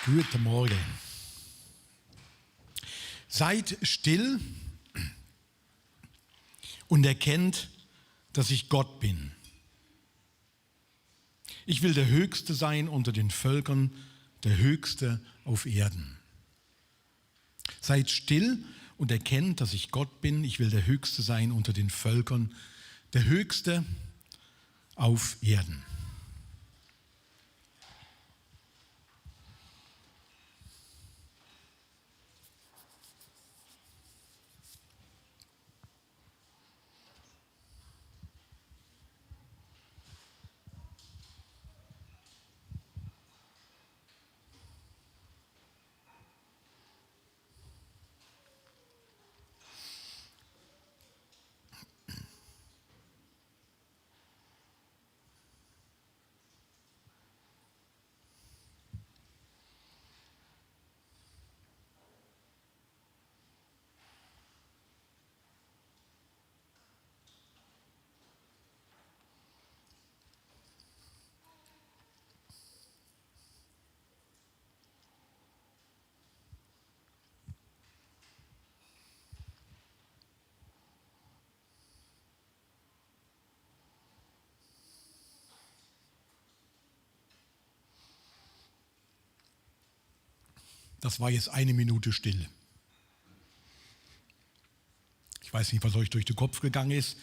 Guten Morgen. Seid still und erkennt, dass ich Gott bin. Ich will der Höchste sein unter den Völkern, der Höchste auf Erden. Seid still und erkennt, dass ich Gott bin. Ich will der Höchste sein unter den Völkern, der Höchste auf Erden. Das war jetzt 1 Minute Stille. Ich weiß nicht, was euch durch den Kopf gegangen ist.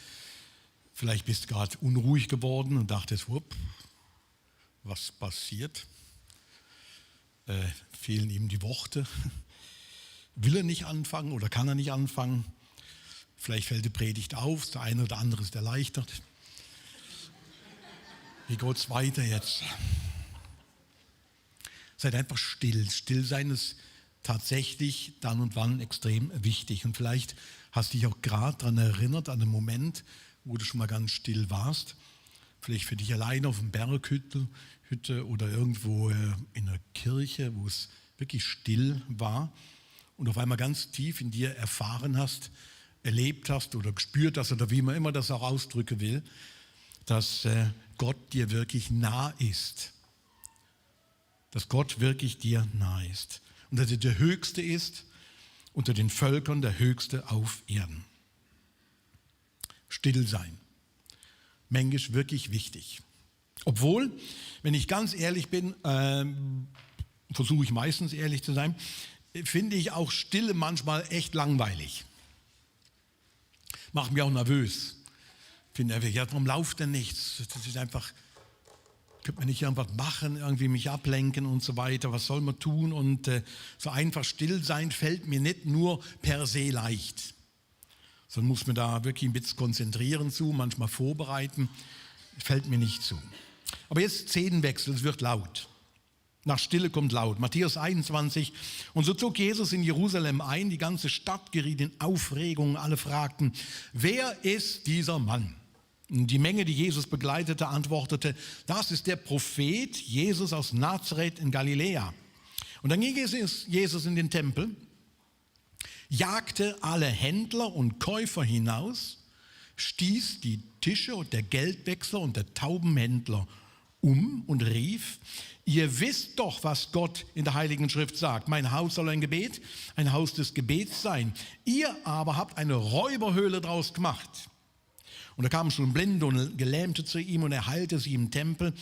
Vielleicht bist du gerade unruhig geworden und dachtest, was passiert? Fehlen ihm die Worte? Will er nicht anfangen oder kann er nicht anfangen? Vielleicht fällt die Predigt auf, der eine oder andere ist erleichtert. Wie geht es weiter jetzt? Seid einfach still. Still sein ist tatsächlich dann und wann extrem wichtig. Und vielleicht hast du dich auch gerade daran erinnert, an einen Moment, wo du schon mal ganz still warst. Vielleicht für dich alleine auf dem Berghütte oder irgendwo in einer Kirche, wo es wirklich still war und auf einmal ganz tief in dir erfahren hast, erlebt hast oder gespürt hast oder wie man immer das auch ausdrücken will, dass Gott dir wirklich nah ist. Dass Gott wirklich dir nahe ist und dass er der Höchste ist unter den Völkern, der Höchste auf Erden. Still sein. Manchmal wirklich wichtig. Obwohl, wenn ich ganz ehrlich bin, versuche ich meistens ehrlich zu sein, finde ich auch Stille manchmal echt langweilig. Macht mich auch nervös. Finde einfach, ja, warum läuft denn nichts? Das ist einfach... Könnte man nicht irgendwas machen, irgendwie mich ablenken und so weiter, was soll man tun? Und so einfach still sein fällt mir nicht nur per se leicht. Sondern muss man da wirklich ein bisschen konzentrieren zu, manchmal vorbereiten, fällt mir nicht zu. Aber jetzt Szenenwechsel, es wird laut. Nach Stille kommt laut. Matthäus 21. Und so zog Jesus in Jerusalem ein, die ganze Stadt geriet in Aufregung, alle fragten, wer ist dieser Mann? Die Menge, die Jesus begleitete, antwortete, das ist der Prophet Jesus aus Nazareth in Galiläa. Und dann ging Jesus in den Tempel, jagte alle Händler und Käufer hinaus, stieß die Tische und der Geldwechsler und der Taubenhändler um und rief, ihr wisst doch, was Gott in der Heiligen Schrift sagt. Mein Haus soll ein Haus des Gebets sein. Ihr aber habt eine Räuberhöhle draus gemacht. Und da kamen schon Blinde und Gelähmte zu ihm und er heilte sie im Tempel.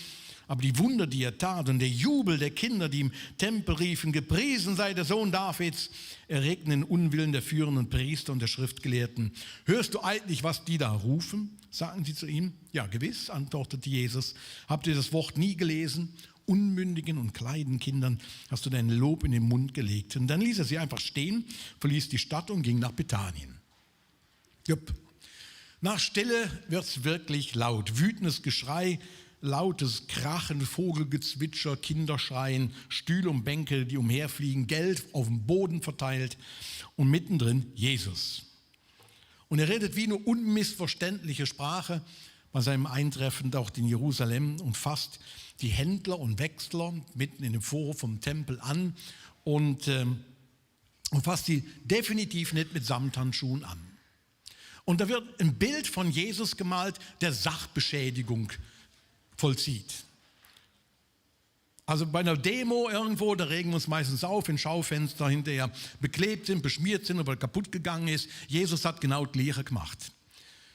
Aber die Wunder, die er tat und der Jubel der Kinder, die im Tempel riefen, gepriesen sei der Sohn Davids, erregten den Unwillen der führenden Priester und der Schriftgelehrten. Hörst du eigentlich, was die da rufen? Sagten sie zu ihm. Ja, gewiss, antwortete Jesus. Habt ihr das Wort nie gelesen? Unmündigen und kleinen Kindern hast du dein Lob in den Mund gelegt. Und dann ließ er sie einfach stehen, verließ die Stadt und ging nach Bethanien. Jupp. Nach Stille wird es wirklich laut. Wütendes Geschrei, lautes Krachen, Vogelgezwitscher, Kinderschreien, Stühle und Bänke, die umherfliegen, Geld auf dem Boden verteilt und mittendrin Jesus. Und er redet wie eine unmissverständliche Sprache bei seinem Eintreffen dort in Jerusalem und fasst die Händler und Wechsler mitten in dem Vorhof vom Tempel an und fasst sie definitiv nicht mit Samthandschuhen an. Und da wird ein Bild von Jesus gemalt, der Sachbeschädigung vollzieht. Also bei einer Demo irgendwo, da regen wir uns meistens auf, wenn Schaufenster hinterher beklebt sind, beschmiert sind oder kaputt gegangen ist. Jesus hat genau das Gleiche gemacht.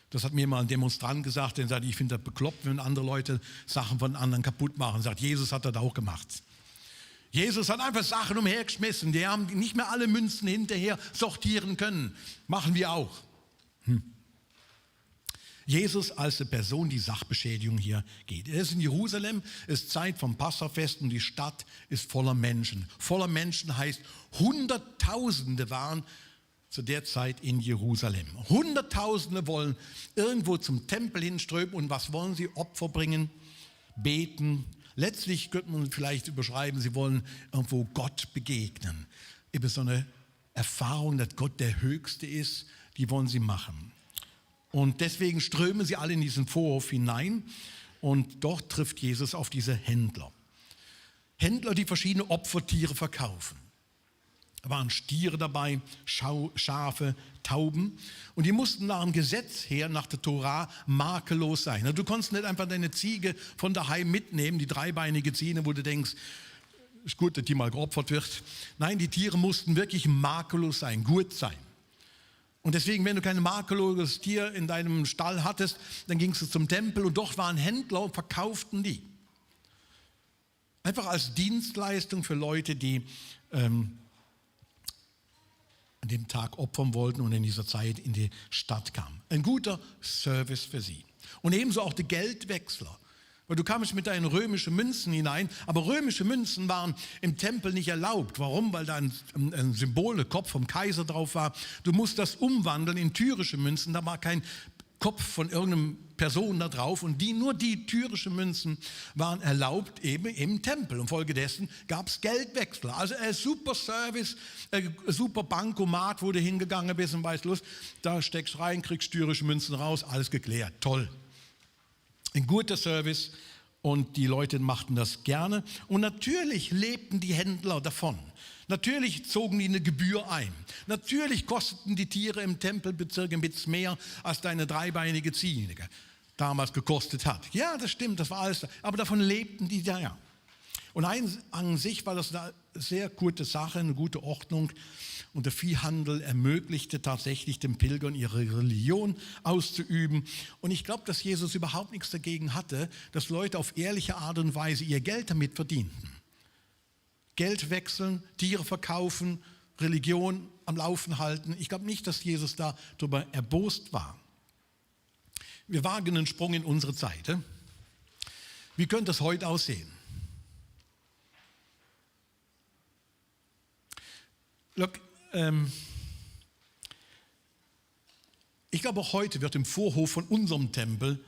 Das hat mir mal ein Demonstrant gesagt, der sagt, ich finde das bekloppt, wenn andere Leute Sachen von anderen kaputt machen. Er sagt, Jesus hat das auch gemacht. Jesus hat einfach Sachen umhergeschmissen, die haben nicht mehr alle Münzen hinterher sortieren können. Machen wir auch. Jesus als eine Person, die Sachbeschädigung hier geht. Er ist in Jerusalem, es ist Zeit vom Passafest und die Stadt ist voller Menschen. Voller Menschen heißt, Hunderttausende waren zu der Zeit in Jerusalem. Hunderttausende wollen irgendwo zum Tempel hinströmen und was wollen sie? Opfer bringen, beten. Letztlich könnte man vielleicht überschreiben, sie wollen irgendwo Gott begegnen. Eben so eine Erfahrung, dass Gott der Höchste ist, die wollen sie machen. Und deswegen strömen sie alle in diesen Vorhof hinein und dort trifft Jesus auf diese Händler. Händler, die verschiedene Opfertiere verkaufen. Da waren Stiere dabei, Schafe, Tauben und die mussten nach dem Gesetz her, nach der Tora, makellos sein. Du konntest nicht einfach deine Ziege von daheim mitnehmen, die dreibeinige Ziege, wo du denkst, ist gut, dass die mal geopfert wird. Nein, die Tiere mussten wirklich makellos sein, gut sein. Und deswegen, wenn du kein makelloses Tier in deinem Stall hattest, dann gingst du zum Tempel und dort waren Händler und verkauften die. Einfach als Dienstleistung für Leute, die an dem Tag opfern wollten und in dieser Zeit in die Stadt kamen. Ein guter Service für sie. Und ebenso auch die Geldwechsler. Weil du kamst mit deinen römischen Münzen hinein, aber römische Münzen waren im Tempel nicht erlaubt. Warum? Weil da ein Symbol, der Kopf vom Kaiser drauf war. Du musst das umwandeln in tyrische Münzen, da war kein Kopf von irgendeiner Person da drauf und nur die tyrischen Münzen waren erlaubt eben im Tempel. Und folgedessen gab es Geldwechsler. Also ein super Service, ein super Bankomat, wo du hingegangen bist und weißt, los, da steckst rein, kriegst tyrische Münzen raus, alles geklärt, toll. Ein guter Service und die Leute machten das gerne. Und natürlich lebten die Händler davon. Natürlich zogen die eine Gebühr ein. Natürlich kosteten die Tiere im Tempelbezirk ein bisschen mehr, als deine dreibeinige Ziege damals gekostet hat. Ja, das stimmt, das war alles. Aber davon lebten die da ja. Und an sich war das eine sehr gute Sache, eine gute Ordnung. Und der Viehhandel ermöglichte tatsächlich den Pilgern ihre Religion auszuüben. Und ich glaube, dass Jesus überhaupt nichts dagegen hatte, dass Leute auf ehrliche Art und Weise ihr Geld damit verdienten. Geld wechseln, Tiere verkaufen, Religion am Laufen halten. Ich glaube nicht, dass Jesus darüber erbost war. Wir wagen einen Sprung in unsere Zeit. Wie könnte es heute aussehen? Look, ich glaube, auch heute wird im Vorhof von unserem Tempel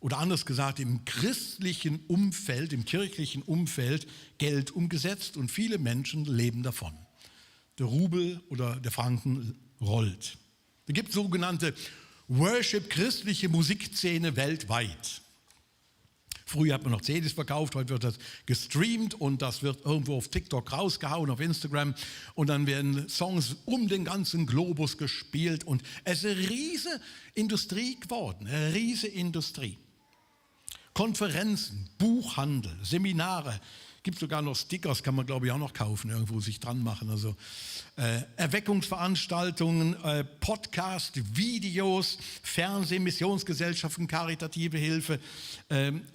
oder anders gesagt im christlichen Umfeld, im kirchlichen Umfeld Geld umgesetzt und viele Menschen leben davon. Der Rubel oder der Franken rollt. Es gibt sogenannte Worship-christliche Musikszene weltweit. Früher hat man noch CDs verkauft, heute wird das gestreamt und das wird irgendwo auf TikTok rausgehauen, auf Instagram und dann werden Songs um den ganzen Globus gespielt und es ist eine riesige Industrie geworden, eine riesige Industrie. Konferenzen, Buchhandel, Seminare, gibt sogar noch Stickers, kann man glaube ich auch noch kaufen, irgendwo sich dran machen. Also Erweckungsveranstaltungen, Podcast, Videos, Fernsehen, Missionsgesellschaften, karitative Hilfe.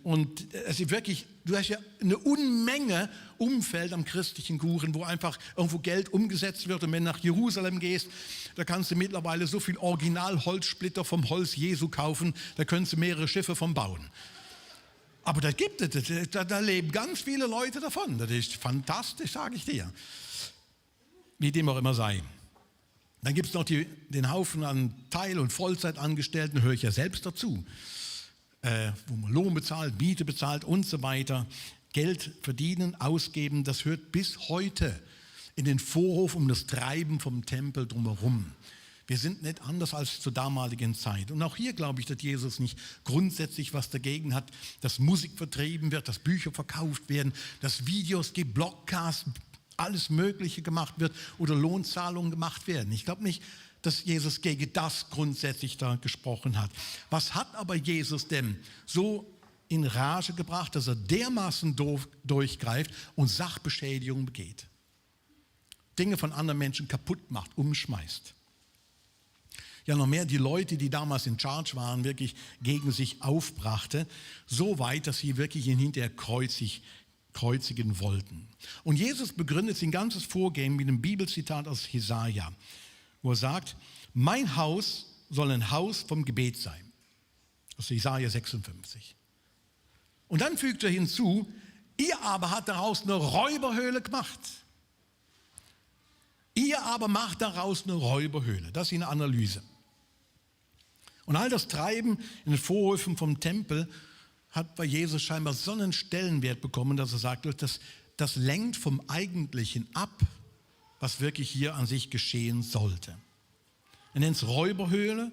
Und es ist wirklich, du hast ja eine Unmenge Umfeld am christlichen Kuchen, wo einfach irgendwo Geld umgesetzt wird. Und wenn du nach Jerusalem gehst, da kannst du mittlerweile so viel Originalholzsplitter vom Holz Jesu kaufen, da könntest du mehrere Schiffe von bauen. Aber das gibt es, da leben ganz viele Leute davon. Das ist fantastisch, sage ich dir. Wie dem auch immer sei. Dann gibt es noch den Haufen an Teil- und Vollzeitangestellten, höre ich ja selbst dazu, wo man Lohn bezahlt, Miete bezahlt und so weiter. Geld verdienen, ausgeben, das hört bis heute in den Vorhof um das Treiben vom Tempel drumherum. Wir sind nicht anders als zur damaligen Zeit. Und auch hier glaube ich, dass Jesus nicht grundsätzlich was dagegen hat, dass Musik vertrieben wird, dass Bücher verkauft werden, dass Videos gibt, Blogcasts, alles Mögliche gemacht wird oder Lohnzahlungen gemacht werden. Ich glaube nicht, dass Jesus gegen das grundsätzlich da gesprochen hat. Was hat aber Jesus denn so in Rage gebracht, dass er dermaßen durchgreift und Sachbeschädigung begeht. Dinge von anderen Menschen kaputt macht, umschmeißt. Ja, noch mehr die Leute, die damals in Charge waren, wirklich gegen sich aufbrachte, so weit, dass sie wirklich ihn hinterher kreuzigen wollten. Und Jesus begründet sein ganzes Vorgehen mit einem Bibelzitat aus Jesaja, wo er sagt, mein Haus soll ein Haus vom Gebet sein. Aus Jesaja 56. Und dann fügt er hinzu, ihr aber habt daraus eine Räuberhöhle gemacht. Ihr aber macht daraus eine Räuberhöhle. Das ist eine Analyse. Und all das Treiben in den Vorhöfen vom Tempel hat bei Jesus scheinbar so einen Stellenwert bekommen, dass er sagt, das lenkt vom Eigentlichen ab, was wirklich hier an sich geschehen sollte. Er nennt es Räuberhöhle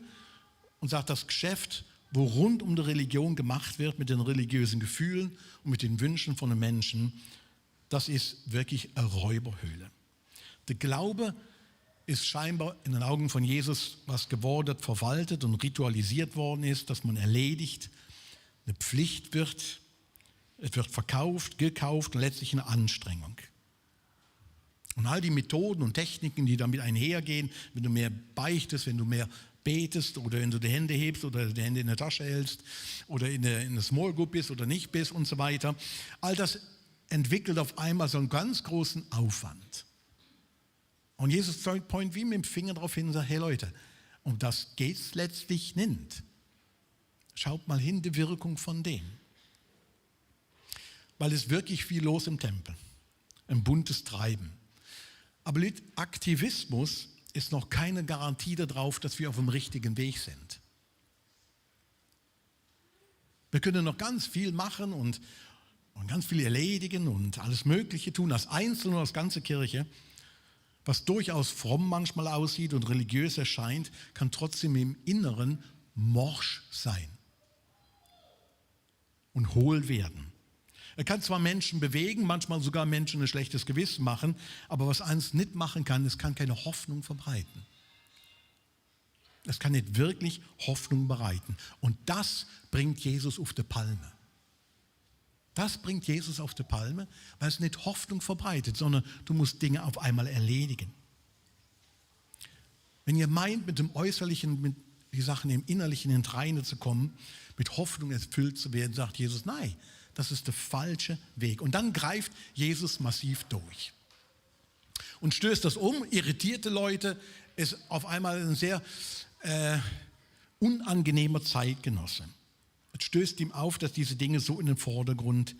und sagt, das Geschäft, wo rund um die Religion gemacht wird, mit den religiösen Gefühlen und mit den Wünschen von den Menschen, das ist wirklich eine Räuberhöhle. Der Glaube ist scheinbar in den Augen von Jesus was geworden, verwaltet und ritualisiert worden ist, dass man erledigt, eine Pflicht wird, es wird verkauft, gekauft und letztlich eine Anstrengung. Und all die Methoden und Techniken, die damit einhergehen, wenn du mehr beichtest, wenn du mehr betest oder wenn du die Hände hebst oder die Hände in der Tasche hältst oder in der Small Group bist oder nicht bist und so weiter, all das entwickelt auf einmal so einen ganz großen Aufwand. Und Jesus point wie mit dem Finger darauf hin und sagt, hey Leute, um das geht es letztlich nicht. Schaut mal hin, die Wirkung von dem. Weil es wirklich viel los im Tempel, ein buntes Treiben. Aber Aktivismus ist noch keine Garantie darauf, dass wir auf dem richtigen Weg sind. Wir können noch ganz viel machen und ganz viel erledigen und alles Mögliche tun, als Einzelne und als ganze Kirche. Was durchaus fromm manchmal aussieht und religiös erscheint, kann trotzdem im Inneren morsch sein und hohl werden. Er kann zwar Menschen bewegen, manchmal sogar Menschen ein schlechtes Gewissen machen, aber was eins nicht machen kann, es kann keine Hoffnung verbreiten. Es kann nicht wirklich Hoffnung bereiten. Und das bringt Jesus auf die Palme. Das bringt Jesus auf die Palme, weil es nicht Hoffnung verbreitet, sondern du musst Dinge auf einmal erledigen. Wenn ihr meint, mit dem Äußerlichen, mit die Sachen im Innerlichen ins Reine zu kommen, mit Hoffnung erfüllt zu werden, sagt Jesus, nein, das ist der falsche Weg. Und dann greift Jesus massiv durch und stößt das um, irritierte Leute, ist auf einmal ein sehr unangenehmer Zeitgenosse. Es stößt ihm auf, dass diese Dinge so in den Vordergrund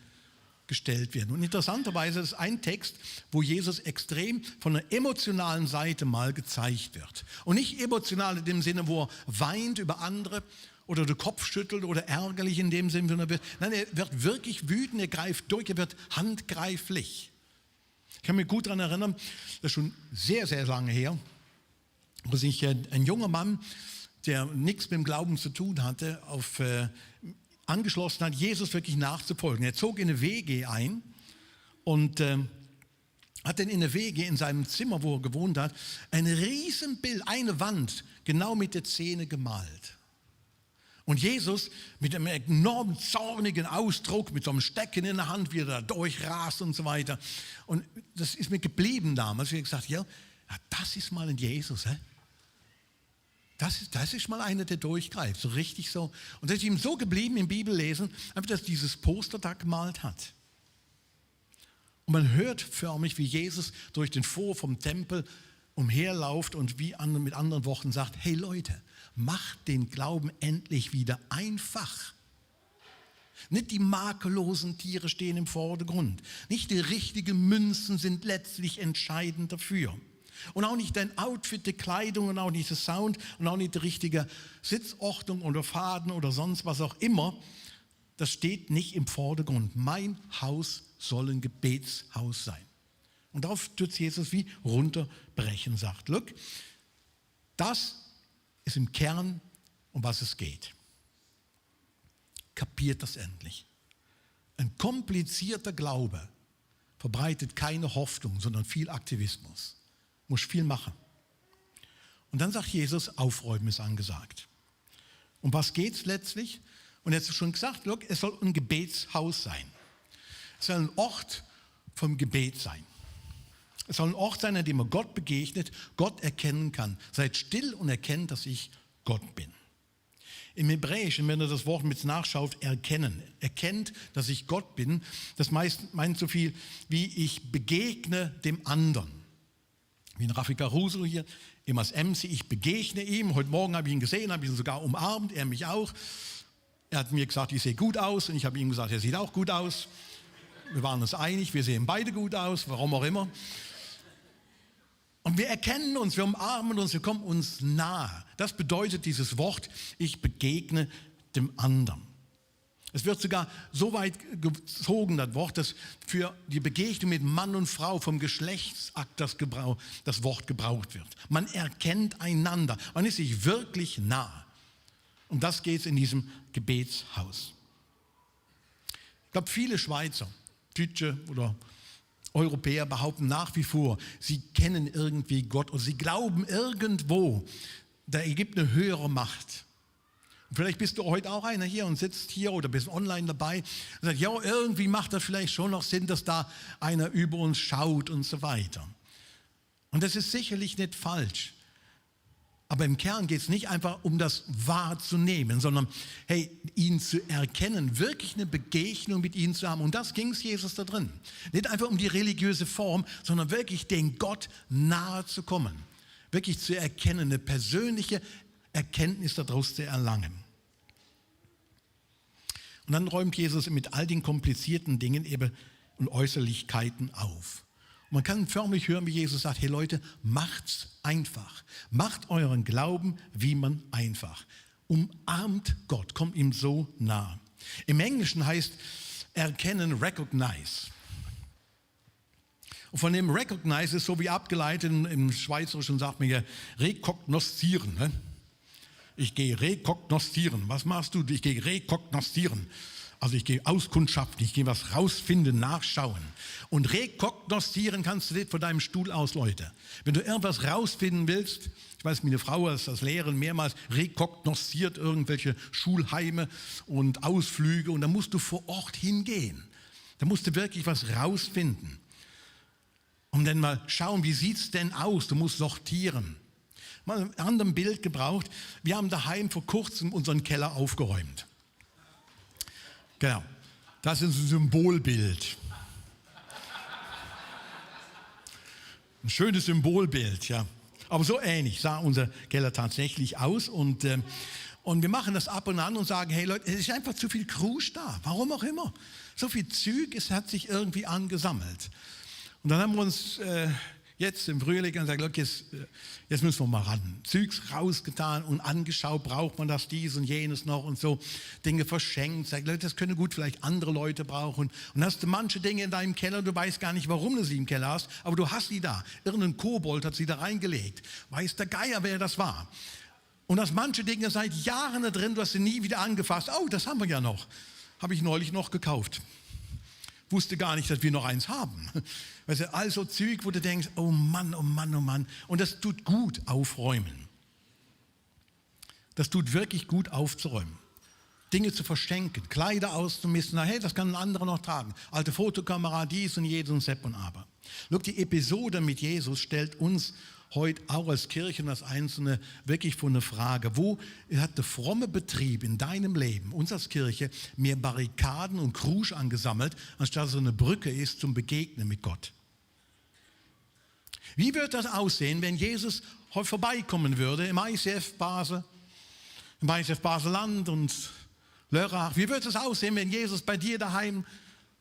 gestellt werden. Und interessanterweise ist ein Text, wo Jesus extrem von der emotionalen Seite mal gezeigt wird. Und nicht emotional in dem Sinne, wo er weint über andere oder den Kopf schüttelt oder ärgerlich in dem Sinne, sondern nein, er wird wirklich wütend, er greift durch, er wird handgreiflich. Ich kann mich gut daran erinnern, das ist schon sehr, sehr lange her, wo sich ein junger Mann, der nichts mit dem Glauben zu tun hatte, angeschlossen hat, Jesus wirklich nachzufolgen. Er zog in eine WG ein und hat dann in der WG in seinem Zimmer, wo er gewohnt hat, ein Riesenbild, eine Wand, genau mit der Zähne gemalt. Und Jesus mit einem enormen zornigen Ausdruck, mit so einem Stecken in der Hand, wie er da durchrast und so weiter. Und das ist mir geblieben damals. Ich habe gesagt, ja, das ist mal ein Jesus, hä? Das ist mal einer, der durchgreift, so richtig so. Und das ist ihm so geblieben im Bibellesen, einfach, dass dieses Poster da gemalt hat. Und man hört förmlich, wie Jesus durch den Vorhof vom Tempel umherläuft und wie mit anderen Worten sagt, hey Leute, macht den Glauben endlich wieder einfach. Nicht die makellosen Tiere stehen im Vordergrund. Nicht die richtigen Münzen sind letztlich entscheidend dafür. Und auch nicht dein Outfit, die Kleidung und auch nicht der Sound und auch nicht die richtige Sitzordnung oder Faden oder sonst was auch immer. Das steht nicht im Vordergrund. Mein Haus soll ein Gebetshaus sein. Und darauf tut Jesus wie runterbrechen, sagt, look, das ist im Kern, um was es geht. Kapiert das endlich. Ein komplizierter Glaube verbreitet keine Hoffnung, sondern viel Aktivismus. Muss viel machen. Und dann sagt Jesus, Aufräumen ist angesagt. Um was geht es letztlich? Und er hat schon gesagt, look, es soll ein Gebetshaus sein. Es soll ein Ort vom Gebet sein. Es soll ein Ort sein, an dem man Gott begegnet, Gott erkennen kann. Seid still und erkennt, dass ich Gott bin. Im Hebräischen, wenn ihr das Wort mit nachschaut, erkennen. Erkennt, dass ich Gott bin. Das meint so viel wie ich begegne dem anderen. Wie ein Raffi Caruso hier, immer als MC, ich begegne ihm. Heute Morgen habe ich ihn gesehen, habe ihn sogar umarmt, er mich auch. Er hat mir gesagt, ich sehe gut aus und ich habe ihm gesagt, er sieht auch gut aus. Wir waren uns einig, wir sehen beide gut aus, warum auch immer. Und wir erkennen uns, wir umarmen uns, wir kommen uns nahe. Das bedeutet dieses Wort, ich begegne dem anderen. Es wird sogar so weit gezogen, das Wort, dass für die Begegnung mit Mann und Frau vom Geschlechtsakt das Wort gebraucht wird. Man erkennt einander, man ist sich wirklich nah. Um das geht es in diesem Gebetshaus. Ich glaube, viele Schweizer, Deutsche oder Europäer behaupten nach wie vor, sie kennen irgendwie Gott oder sie glauben irgendwo, da gibt eine höhere Macht. Und vielleicht bist du heute auch einer hier und sitzt hier oder bist online dabei und sagst, ja, irgendwie macht das vielleicht schon noch Sinn, dass da einer über uns schaut und so weiter. Und das ist sicherlich nicht falsch. Aber im Kern geht es nicht einfach um das wahrzunehmen, sondern hey, ihn zu erkennen, wirklich eine Begegnung mit ihm zu haben. Und das ging es Jesus da drin. Nicht einfach um die religiöse Form, sondern wirklich den Gott nahe zu kommen. Wirklich zu erkennen, eine persönliche Erkenntnis daraus zu erlangen. Und dann räumt Jesus mit all den komplizierten Dingen eben und Äußerlichkeiten auf. Man kann förmlich hören, wie Jesus sagt, hey Leute, macht's einfach. Macht euren Glauben wie man einfach. Umarmt Gott, kommt ihm so nah. Im Englischen heißt erkennen, recognize. Und von dem recognize ist so wie abgeleitet, im Schweizerischen sagt man ja rekognoszieren. Ne? Ich gehe rekognoszieren. Was machst du? Ich gehe rekognoszieren. Also ich gehe auskundschaften, ich gehe was rausfinden, nachschauen. Und rekognoszieren kannst du nicht von deinem Stuhl aus, Leute. Wenn du irgendwas rausfinden willst, ich weiß, meine Frau hat das Lehrerin mehrmals rekognosziert, irgendwelche Schulheime und Ausflüge und da musst du vor Ort hingehen. Da musst du wirklich was rausfinden. Und dann mal schauen, wie sieht es denn aus? Du musst sortieren. Mal ein anderes Bild gebraucht. Wir haben daheim vor kurzem unseren Keller aufgeräumt. Genau, das ist ein Symbolbild. Ein schönes Symbolbild, ja. Aber so ähnlich sah unser Keller tatsächlich aus. Und wir machen das ab und an und sagen, hey Leute, es ist einfach zu viel Krusch da. Warum auch immer. So viel Zeug, es hat sich irgendwie angesammelt. Und dann haben wir uns jetzt im Frühling gesagt, look, jetzt müssen wir mal ran. Zeugs rausgetan und angeschaut, braucht man das, dies und jenes noch und so. Dinge verschenkt. Sagt, Leute, das können gut vielleicht andere Leute brauchen. Und hast du manche Dinge in deinem Keller, du weißt gar nicht, warum du sie im Keller hast, aber du hast sie da. Irgendein Kobold hat sie da reingelegt. Weiß der Geier, wer das war. Und hast manche Dinge seit Jahren da drin, du hast sie nie wieder angefasst. Oh, das haben wir ja noch. Habe ich neulich noch gekauft. Wusste gar nicht, dass wir noch eins haben. Weißt du, also Zeug, wo du denkst, oh Mann, oh Mann, oh Mann. Und das tut gut, aufräumen. Das tut wirklich gut, aufzuräumen. Dinge zu verschenken, Kleider auszumisten. Na, hey, das kann ein anderer noch tragen. Alte Fotokamera, dies und jedes und Sepp und Aber. Look, die Episode mit Jesus stellt uns heute auch als Kirche und als Einzelne wirklich vor eine Frage. Wo hat der fromme Betrieb in deinem Leben, uns als Kirche, mehr Barrikaden und Krusch angesammelt, anstatt so eine Brücke ist zum Begegnen mit Gott? Wie wird das aussehen, wenn Jesus heute vorbeikommen würde im ICF Basel, im ICF Baseland und Lörrach? Wie wird es aussehen, wenn Jesus bei dir daheim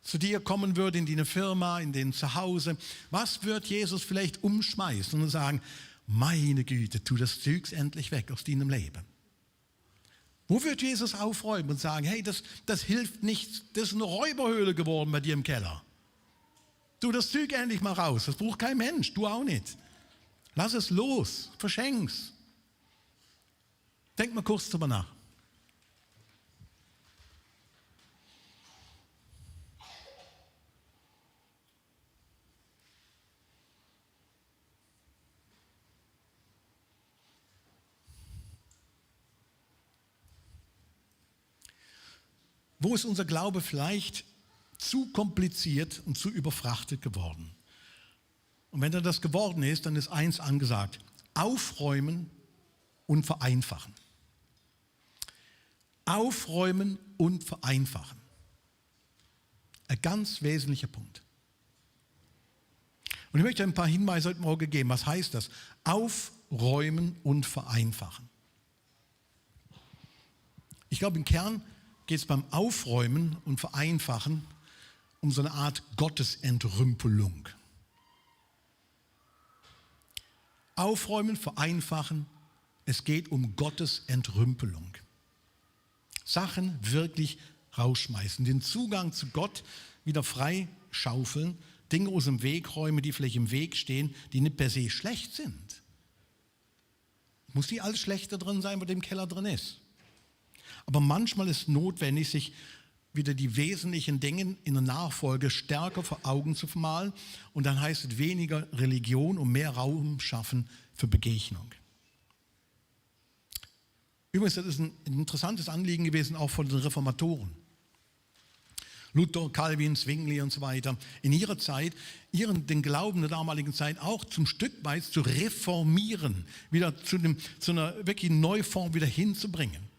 zu dir kommen würde, in deine Firma, in dein Zuhause? Was wird Jesus vielleicht umschmeißen und sagen, meine Güte, tu das Zeugs endlich weg aus deinem Leben? Wo wird Jesus aufräumen und sagen, hey, das hilft nichts, das ist eine Räuberhöhle geworden bei dir im Keller. Tu das Zeug endlich mal raus, das braucht kein Mensch, du auch nicht. Lass es los, verschenk's. Denk mal kurz drüber nach. Wo ist unser Glaube vielleicht zu kompliziert und zu überfrachtet geworden? Und wenn er das geworden ist, dann ist eins angesagt: Aufräumen und vereinfachen. Aufräumen und vereinfachen. Ein ganz wesentlicher Punkt. Und ich möchte ein paar Hinweise heute Morgen geben. Was heißt das? Aufräumen und vereinfachen. Ich glaube, im Kern geht es beim Aufräumen und Vereinfachen um so eine Art Gottesentrümpelung. Aufräumen, vereinfachen, es geht um Gottes Entrümpelung. Sachen wirklich rausschmeißen, den Zugang zu Gott wieder freischaufeln, Dinge aus dem Weg räumen, die vielleicht im Weg stehen, die nicht per se schlecht sind. Muss nicht alles Schlechte drin sein, was im Keller drin ist. Aber manchmal ist notwendig, sich wieder die wesentlichen Dinge in der Nachfolge stärker vor Augen zu malen. Und dann heißt es weniger Religion und mehr Raum schaffen für Begegnung. Übrigens, das ist ein interessantes Anliegen gewesen, auch von den Reformatoren. Luther, Calvin, Zwingli und so weiter, in ihrer Zeit, den Glauben der damaligen Zeit auch zum Stück weit zu reformieren, wieder zu einer wirklich Neuform wieder hinzubringen.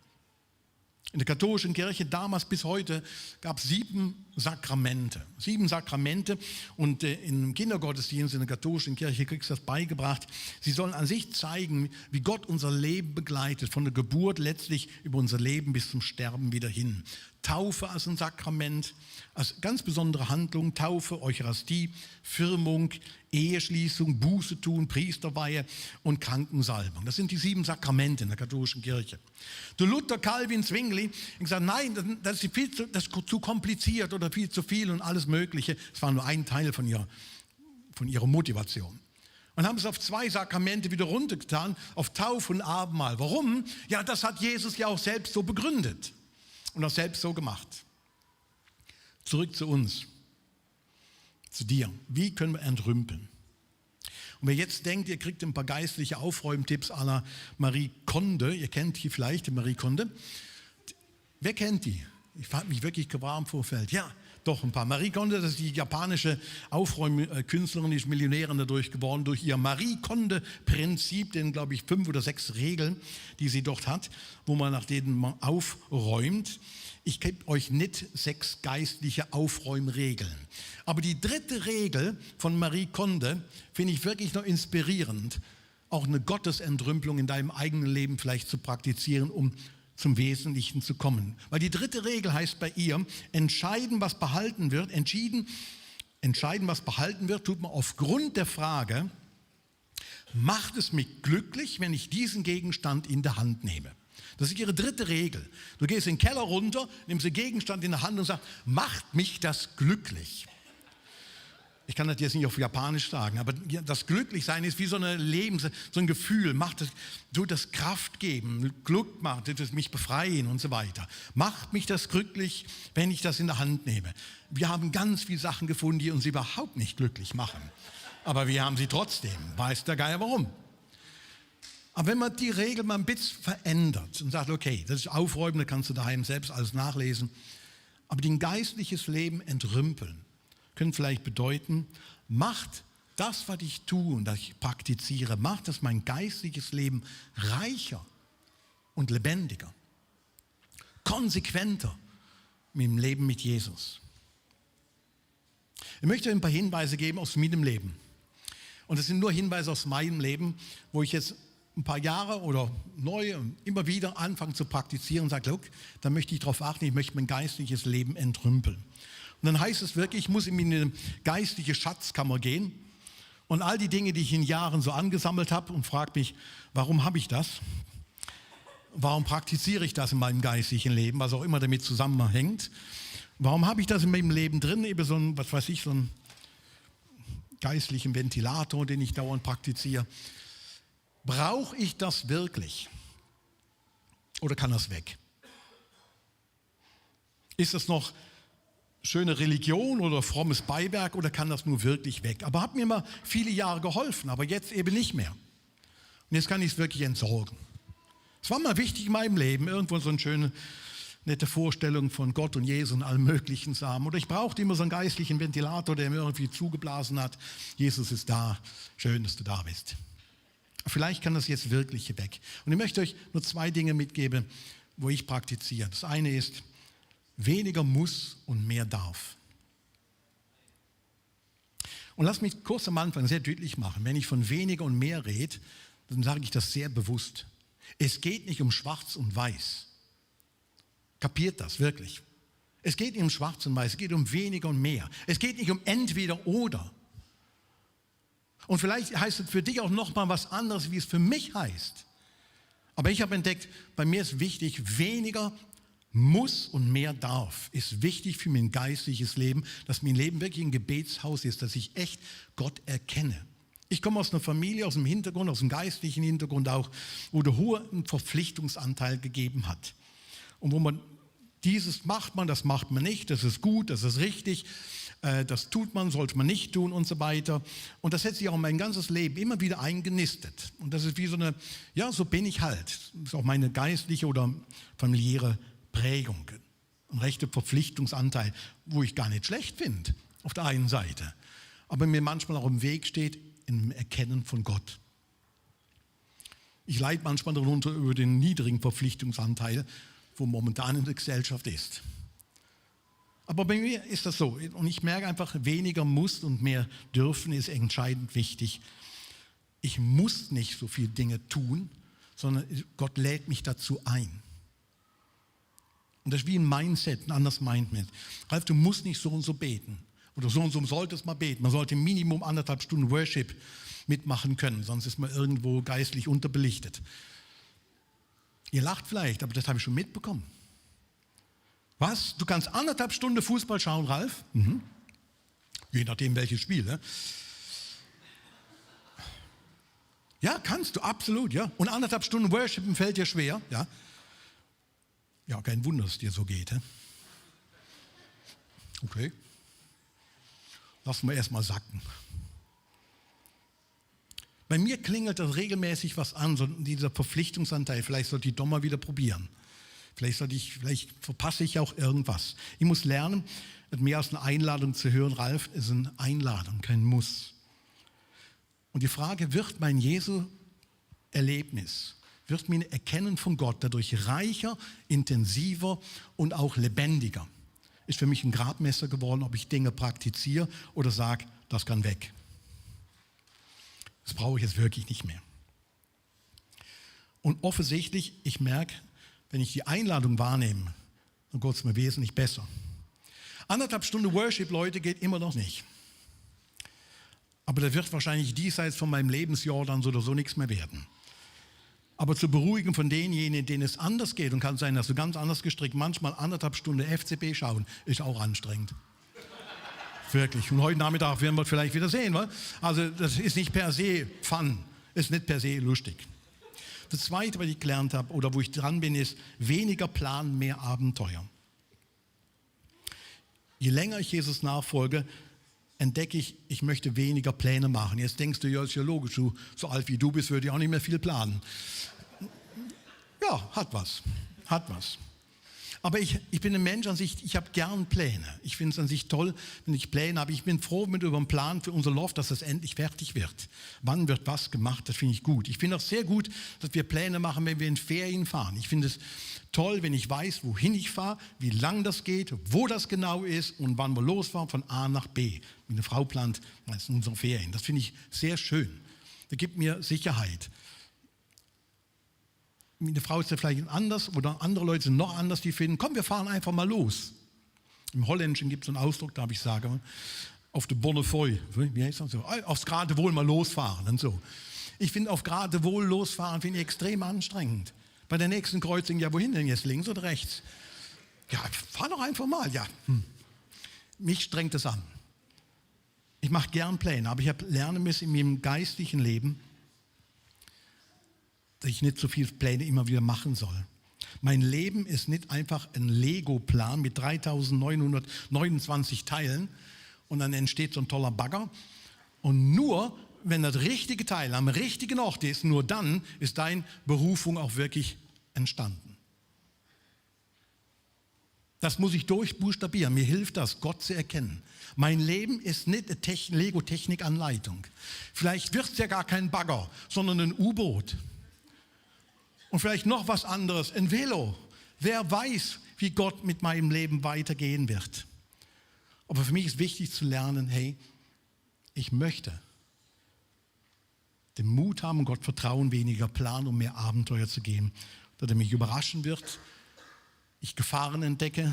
In der katholischen Kirche damals bis heute gab es 7 Sakramente. 7 Sakramente und im Kindergottesdienst in der katholischen Kirche kriegst du das beigebracht. Sie sollen an sich zeigen, wie Gott unser Leben begleitet, von der Geburt letztlich über unser Leben bis zum Sterben wieder hin. Taufe als ein Sakrament, als ganz besondere Handlung, Taufe, Eucharistie, Firmung, Eheschließung, Buße tun, Priesterweihe und Krankensalbung. Das sind die 7 Sakramente in der katholischen Kirche. Der Luther, Calvin, Zwingli haben gesagt, nein, das ist zu kompliziert oder viel zu viel und alles Mögliche. Das war nur ein Teil von ihrer Motivation. Und haben es auf 2 Sakramente wieder runtergetan, auf Taufe und Abendmahl. Warum? Ja, das hat Jesus ja auch selbst so begründet und auch selbst so gemacht. Zurück zu uns, zu dir. Wie können wir entrümpeln? Und wer jetzt denkt, ihr kriegt ein paar geistliche Aufräumtipps à la Marie Kondo, ihr kennt die vielleicht, die Marie Kondo. Wer kennt die? Ich habe mich wirklich gefragt im Vorfeld. Ja, doch ein paar. Marie Kondo, das ist die japanische Aufräumkünstlerin, die ist Millionärin dadurch geworden, durch ihr Marie Kondo-Prinzip, den, glaube ich, 5 oder 6 Regeln, die sie dort hat, wo man nach denen man aufräumt. Ich gebe euch nicht 6 geistliche Aufräumregeln. Aber die 3. Regel von Marie Kondo finde ich wirklich noch inspirierend, auch eine Gottesentrümpelung in deinem eigenen Leben vielleicht zu praktizieren, um zum Wesentlichen zu kommen. Weil die 3. Regel heißt bei ihr, entscheiden, was behalten wird, tut man aufgrund der Frage, macht es mich glücklich, wenn ich diesen Gegenstand in der Hand nehme? Das ist ihre 3. Regel. Du gehst in den Keller runter, nimmst den Gegenstand in der Hand und sagst, macht mich das glücklich? Ich kann das jetzt nicht auf Japanisch sagen, aber das Glücklichsein ist wie so so ein Gefühl, tut das Kraft geben, Glück macht, tut es mich befreien und so weiter. Macht mich das glücklich, wenn ich das in der Hand nehme? Wir haben ganz viele Sachen gefunden, die uns überhaupt nicht glücklich machen. Aber wir haben sie trotzdem. Weiß der Geier warum? Aber wenn man die Regel mal ein bisschen verändert und sagt, okay, das ist Aufräumen, da kannst du daheim selbst alles nachlesen, aber dein geistliches Leben entrümpeln, können vielleicht bedeuten, macht das, was ich tue und das ich praktiziere, macht das mein geistliches Leben reicher und lebendiger, konsequenter mit dem Leben mit Jesus. Ich möchte euch ein paar Hinweise geben aus meinem Leben. Und das sind nur Hinweise aus meinem Leben, wo ich jetzt ein paar Jahre oder neu immer wieder anfange zu praktizieren und sage, da möchte ich darauf achten, ich möchte mein geistliches Leben entrümpeln. Und dann heißt es wirklich, ich muss in eine geistliche Schatzkammer gehen und all die Dinge, die ich in Jahren so angesammelt habe und frage mich, warum habe ich das? Warum praktiziere ich das in meinem geistlichen Leben, was auch immer damit zusammenhängt? Warum habe ich das in meinem Leben drin? Eben so ein, so einen geistlichen Ventilator, den ich dauernd praktiziere. Brauche ich das wirklich? Oder kann das weg? Ist das noch schöne Religion oder frommes Beiwerk oder kann das nur wirklich weg? Aber hat mir mal viele Jahre geholfen, aber jetzt eben nicht mehr. Und jetzt kann ich es wirklich entsorgen. Es war mal wichtig in meinem Leben, irgendwo so ein schönes nette Vorstellung von Gott und Jesus und allem Möglichen haben. Oder ich brauchte immer so einen geistlichen Ventilator, der mir irgendwie zugeblasen hat. Jesus ist da, schön, dass du da bist. Vielleicht kann das jetzt wirklich weg. Und ich möchte euch nur 2 Dinge mitgeben, wo ich praktiziere. Das eine ist, weniger muss und mehr darf. Und lass mich kurz am Anfang sehr deutlich machen, wenn ich von weniger und mehr rede, dann sage ich das sehr bewusst. Es geht nicht um Schwarz und Weiß. Kapiert das wirklich? Es geht nicht um Schwarz und Weiß, es geht um weniger und mehr. Es geht nicht um entweder oder. Und vielleicht heißt es für dich auch nochmal was anderes, wie es für mich heißt. Aber ich habe entdeckt, bei mir ist wichtig, weniger muss und mehr darf. Ist wichtig für mein geistliches Leben, dass mein Leben wirklich ein Gebetshaus ist, dass ich echt Gott erkenne. Ich komme aus einer Familie, aus dem Hintergrund, aus dem geistlichen Hintergrund auch, wo der hohen Verpflichtungsanteil gegeben hat. Und wo man das macht man nicht, das ist gut, das ist richtig, das tut man, sollte man nicht tun und so weiter. Und das hat sich auch mein ganzes Leben immer wieder eingenistet. Und das ist wie so eine, ja, so bin ich halt. Das ist auch meine geistliche oder familiäre Prägung. Ein rechter Verpflichtungsanteil, wo ich gar nicht schlecht finde, auf der einen Seite. Aber mir manchmal auch im Weg steht, im Erkennen von Gott. Ich leide manchmal darunter über den niedrigen Verpflichtungsanteil, wo momentan in der Gesellschaft ist. Aber bei mir ist das so. Und ich merke einfach, weniger muss und mehr dürfen ist entscheidend wichtig. Ich muss nicht so viele Dinge tun, sondern Gott lädt mich dazu ein. Und das ist wie ein Mindset, ein anderes Mindset. Ralf, du musst nicht so und so beten. Oder so und so solltest mal beten. Man sollte Minimum 1,5 Stunden Worship mitmachen können, sonst ist man irgendwo geistlich unterbelichtet. Ihr lacht vielleicht, aber das habe ich schon mitbekommen. Was? Du kannst 1,5 Stunden Fußball schauen, Ralf? Mhm. Je nachdem, welches Spiel. Ne? Ja, kannst du, absolut. Ja. Und 1,5 Stunden Worshipen fällt dir schwer. Ja, ja, kein Wunder, dass es dir so geht. He? Okay. Lassen wir erstmal sacken. Bei mir klingelt das regelmäßig was an, so dieser Verpflichtungsanteil. Vielleicht sollte ich doch mal wieder probieren. Vielleicht verpasse ich auch irgendwas. Ich muss lernen, mehr als eine Einladung zu hören. Ralf, ist eine Einladung, kein Muss. Und die Frage, wird mein Jesu-Erlebnis, wird mein Erkennen von Gott dadurch reicher, intensiver und auch lebendiger? Ist für mich ein Gradmesser geworden, ob ich Dinge praktiziere oder sage, das kann weg. Das brauche ich jetzt wirklich nicht mehr. Und offensichtlich, ich merke, wenn ich die Einladung wahrnehme, dann geht es mir wesentlich besser. 1,5 Stunden Worship, Leute, geht immer noch nicht. Aber da wird wahrscheinlich diesseits von meinem Lebensjahr dann so oder so nichts mehr werden. Aber zur Beruhigung von denjenigen, denen es anders geht, und kann sein, dass du ganz anders gestrickt, manchmal 1,5 Stunden FCB schauen, ist auch anstrengend. Wirklich. Und heute Nachmittag werden wir vielleicht wieder sehen. Weil? Also das ist nicht per se Fun, ist nicht per se lustig. Das Zweite, was ich gelernt habe oder wo ich dran bin, ist weniger Plan, mehr Abenteuer. Je länger ich Jesus nachfolge, entdecke ich, ich möchte weniger Pläne machen. Jetzt denkst du, ja, ist ja logisch, du, so alt wie du bist, würde ich auch nicht mehr viel planen. Ja, hat was. Aber ich bin ein Mensch an sich, ich habe gern Pläne. Ich finde es an sich toll, wenn ich Pläne habe. Ich bin froh über einen Plan für unser Loft, dass das endlich fertig wird. Wann wird was gemacht, das finde ich gut. Ich finde auch sehr gut, dass wir Pläne machen, wenn wir in Ferien fahren. Ich finde es toll, wenn ich weiß, wohin ich fahre, wie lang das geht, wo das genau ist und wann wir losfahren von A nach B. Meine Frau plant meistens unsere Ferien. Das finde ich sehr schön. Das gibt mir Sicherheit. Meine Frau ist ja vielleicht anders oder andere Leute sind noch anders, die finden, komm, wir fahren einfach mal los. Im Holländischen gibt es einen Ausdruck, da habe ich sage, auf de bonne Foy, wie heißt das so? Aufs Geratewohl mal losfahren und so. Ich finde, auf Geratewohl losfahren finde ich extrem anstrengend. Bei der nächsten Kreuzung, ja, wohin denn jetzt, links oder rechts? Ja, fahr doch einfach mal, ja. Mich strengt es an. Ich mache gern Pläne, aber ich habe lernen müssen in meinem geistlichen Leben, dass ich nicht so viele Pläne immer wieder machen soll. Mein Leben ist nicht einfach ein Lego-Plan mit 3929 Teilen und dann entsteht so ein toller Bagger. Und nur, wenn das richtige Teil am richtigen Ort ist, nur dann ist deine Berufung auch wirklich entstanden. Das muss ich durchbuchstabieren. Mir hilft das, Gott zu erkennen. Mein Leben ist nicht eine Lego-Technik-Anleitung. Vielleicht wird es ja gar kein Bagger, sondern ein U-Boot. Und vielleicht noch was anderes, ein Velo. Wer weiß, wie Gott mit meinem Leben weitergehen wird. Aber für mich ist wichtig zu lernen, hey, ich möchte den Mut haben, Gott vertrauen, weniger Plan, um mehr Abenteuer zu gehen, dass er mich überraschen wird, ich Gefahren entdecke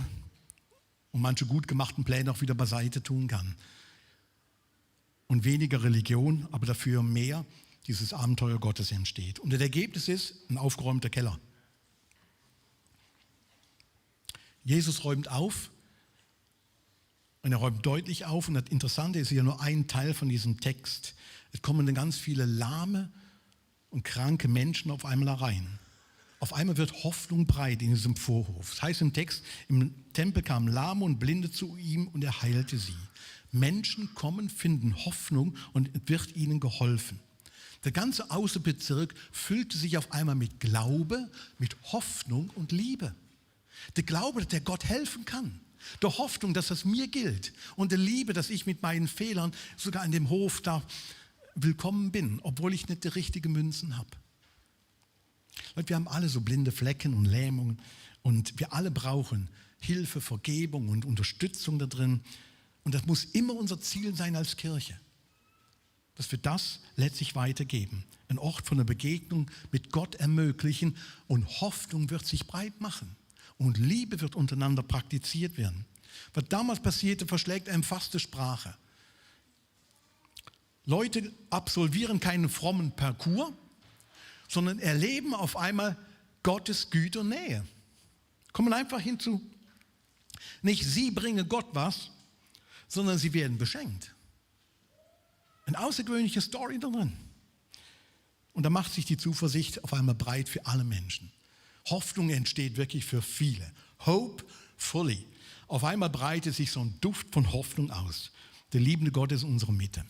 und manche gut gemachten Pläne auch wieder beiseite tun kann. Und weniger Religion, aber dafür mehr dieses Abenteuer Gottes entsteht. Und das Ergebnis ist ein aufgeräumter Keller. Jesus räumt auf und er räumt deutlich auf. Und das Interessante ist ja nur ein Teil von diesem Text. Es kommen dann ganz viele lahme und kranke Menschen auf einmal rein. Auf einmal wird Hoffnung breit in diesem Vorhof. Das heißt im Text, im Tempel kamen Lahme und Blinde zu ihm und er heilte sie. Menschen kommen, finden Hoffnung und es wird ihnen geholfen. Der ganze Außenbezirk füllte sich auf einmal mit Glaube, mit Hoffnung und Liebe. Der Glaube, dass der Gott helfen kann. Der Hoffnung, dass das mir gilt. Und der Liebe, dass ich mit meinen Fehlern sogar in dem Hof da willkommen bin, obwohl ich nicht die richtigen Münzen habe. Leute, wir haben alle so blinde Flecken und Lähmungen und wir alle brauchen Hilfe, Vergebung und Unterstützung da drin. Und das muss immer unser Ziel sein als Kirche, dass wir das letztlich weitergeben. Ein Ort von der Begegnung mit Gott ermöglichen und Hoffnung wird sich breit machen. Und Liebe wird untereinander praktiziert werden. Was damals passierte, verschlägt einem fast die Sprache. Leute absolvieren keinen frommen Parcours, sondern erleben auf einmal Gottes Güte und Nähe. Kommen einfach hinzu. Nicht sie bringen Gott was, sondern sie werden beschenkt. Eine außergewöhnliche Story da drin. Und da macht sich die Zuversicht auf einmal breit für alle Menschen. Hoffnung entsteht wirklich für viele. Hope fully. Auf einmal breitet sich so ein Duft von Hoffnung aus. Der liebende Gott ist in unserer Mitte.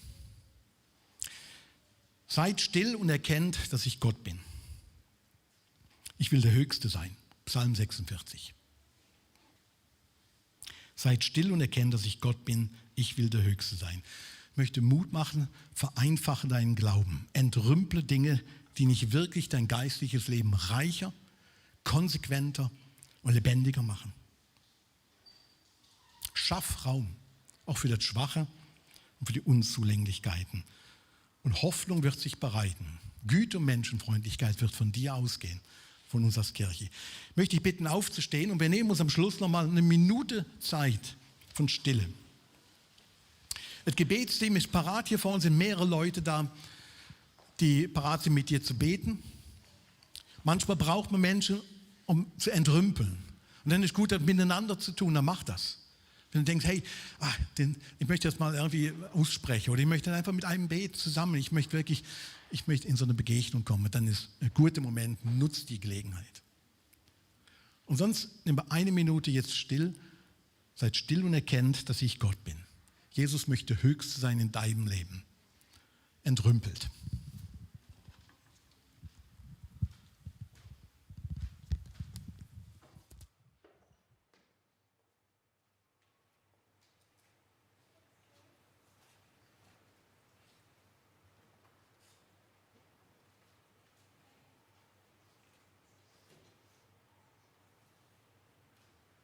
Seid still und erkennt, dass ich Gott bin. Ich will der Höchste sein. Psalm 46. Seid still und erkennt, dass ich Gott bin. Ich will der Höchste sein. Ich möchte Mut machen, vereinfache deinen Glauben. Entrümple Dinge, die nicht wirklich dein geistliches Leben reicher, konsequenter und lebendiger machen. Schaff Raum, auch für das Schwache und für die Unzulänglichkeiten. Und Hoffnung wird sich bereiten. Güte und Menschenfreundlichkeit wird von dir ausgehen, von uns als Kirche. Ich möchte dich bitten, aufzustehen und wir nehmen uns am Schluss nochmal eine Minute Zeit von Stille. Das Gebetsteam ist parat. Hier vorne sind mehrere Leute da, die parat sind, mit dir zu beten. Manchmal braucht man Menschen, um zu entrümpeln. Und dann ist gut, das miteinander zu tun, dann mach das. Wenn du denkst, hey, ich möchte das mal irgendwie aussprechen oder ich möchte dann einfach mit einem Gebet zusammen, ich möchte in so eine Begegnung kommen, dann ist ein guter Moment, nutzt die Gelegenheit. Und sonst nimm eine Minute jetzt still, seid still und erkennt, dass ich Gott bin. Jesus möchte höchst sein in deinem Leben. Entrümpelt.